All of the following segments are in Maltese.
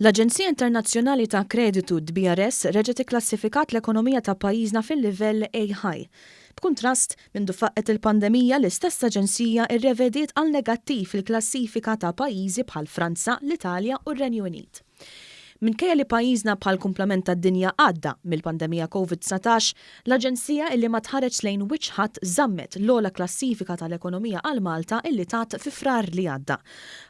L-Aġenzija Internazzjonali ta' Kreditu, DBRS, reġgħet ikklassifikat l-ekonomija ta' pajjiżna fil-livell A High. B'kuntrast, mindu faqqgħet il-pandemija, l-istess aġenzija rrevediet għal negattiv il-klassifika ta' pajjiżi bħal Franza, l-Italja u r-Renju Unit. Minkejja li pajjiżna bħal kumplament tad-dinja għadda mill-pandemija Covid 19, l-aġenzija illi ma tħareġ lejn wiċċ ħadd żammet l-ogħla klassifika tal-ekonomija għal Malta illi tat fi Frar li għadda.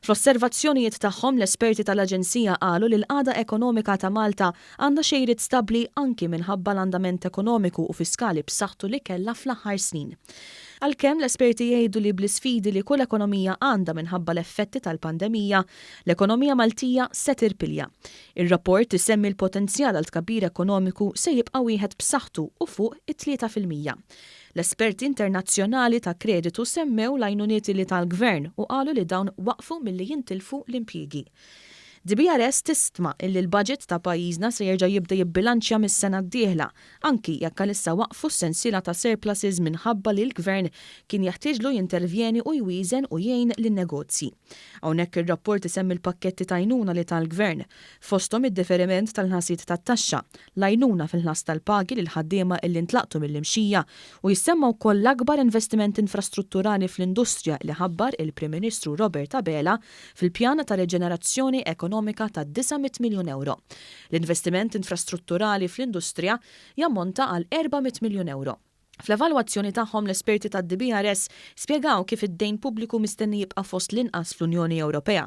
Fl-osservazzjonijiet tagħhom l-esperti tal-aġenzija qalu li l-qagħda ekonomika ta' Malta għandha xejriet stabbli anki minħabba l-andament ekonomiku u fiskali b'saħħtu li kellha fl-aħħar snin. Għalkemm l-esperti jgħidu li bl-isfidi li kull ekonomija għandha minħabba l-effetti tal-pandemija, l-ekonomija Maltija se tirpilja. Ir-rapport isemmi l-potenzjal għal tkabbir ekonomiku se jibqa' wieħed b'saħħtu u fuq it-3%. L-esperti internazzjonali ta' kreditu semmew l-għajnuniet li ta l-Gvern u qalu li dawn waqqfu milli jintilfu l-impjiegi. DBRS tistma illi l-budget ta' pajjiżna se jerġa' jibda jibbilanċja mis-sena d-dieħla, anki jekk għalissa waqfu s-sensiela ta' surpluses minħabba li l-Gvern kien jeħtieġlu jintervjeni u jwieżen u jgħin lin-negozji. Hawnhekk ir-rapport isemmi l-pakketti ta' għajnuna li ta l-Gvern, fosthom id-deferiment tal-ħlasijiet tat-taxxa, l-għajnuna fil-ħlas tal-pagi lill-ħaddiema illi ntlaqtu mill-imxija u jissemma wkoll l-akbar investiment infrastrutturali fl-industrija li ħabbar il-Prim Ministru Robert Abela fil-pjan ta' riġenerazzjoni ekonomika ta' 900 miljun ewro. L-investiment infrastrutturali fl-industrija jammonta għal 400 miljun ewro. Fl-evalwazzjoni tagħhom l-esperti tad-DBRS spjegaw kif id-dejn pubbliku mistenni jibqa' fost l-inqas fl-Unjoni Ewropea.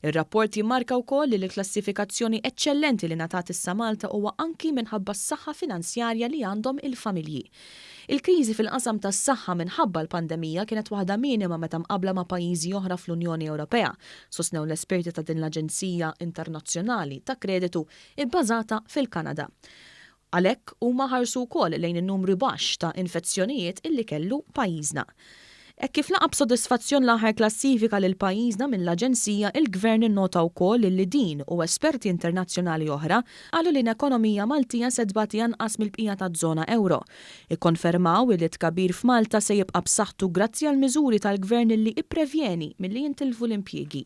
Ir-rapport jimmarka wkoll li l-klassifikazzjoni eċċellenti li ngħatat issa Malta huwa anki minħabba s-saħħa finanzjarja li għandhom il-familji. Il-kriżi fil-qasam tas-saħħa minħabba l-pandemija kienet waħda minima meta mqabbla ma' pajjiżi oħra fl-Unjoni Ewropea, sostnew l-esperti ta' din l-aġenzija internazzjonali ta' kreditu bbażata fil-Kanada. Għalhekk, huma ħarsu wkoll lejn in-numru baxx ta' infezzjonijiet illi kellu pajjiżna. Hekk kif laqa' b'sodisfazzjon l-aħħar klassifika lil pajjiżna mill-aġenzija, il-Gvern innota wkoll illi din u esperti internazzjonali oħra qalu li l-ekonomija Maltija se tbati anqas mill-bqija taż-żona ewro. Ikkonfermaw illi t-tkabbir f'Malta se jibqa' b'saħħtu grazzi għall-miżuri tal-Gvern illi ipprevjeni milli jintilfu l-impjiegi.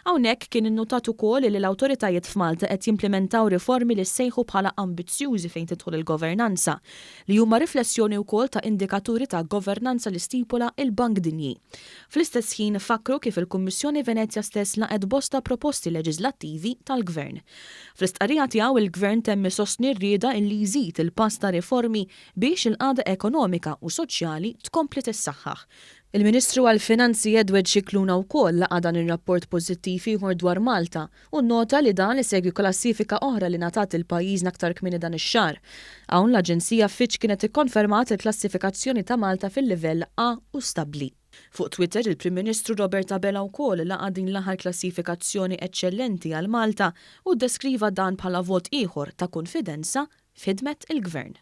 Hawnhekk kien innutat ukoll li l-awtoritajiet f'Malta qed jimplimentaw riformi li ssejħu bħala ambizzjużi fejn tidħol il-governanza, li huma riflessjoni wkoll ta' indikaturi ta' governanza li stipula il-Bank Dinji. Fl-istess ħin fakkru kif il-Kummissjoni Venezja stess laqgħet bosta proposti leġiżlattivi tal-Gvern. Fl-istqarrija tiegħu il-Gvern temm isostni r-rieda illi jżid il-pass ta' riformi biex il-qagħda ekonomika u soċjali tkompli tissaħħaħ. Il-Ministru għall-Finanzi Edward Scicluna wkoll laqa' dan ir-rapport pożittiv ieħor dwar Malta u nnota li dan isegwi klassifika oħra li ngħatat lil pajjiżna aktar kmieni dan ix-xahar. Hawn l-aġenzija Fitch kienet ikkonfermat il-klassifikazzjoni ta' Malta fil-livell A u stabbli. Fuq Twitter, il-Prim Ministru Robert Abela wkoll laqa' din l-aħħar klassifikazzjoni eċċellenti għal Malta u ddeskriva dan bħala vot ieħor ta' kunfidenza f'ħidmet il-Gvern.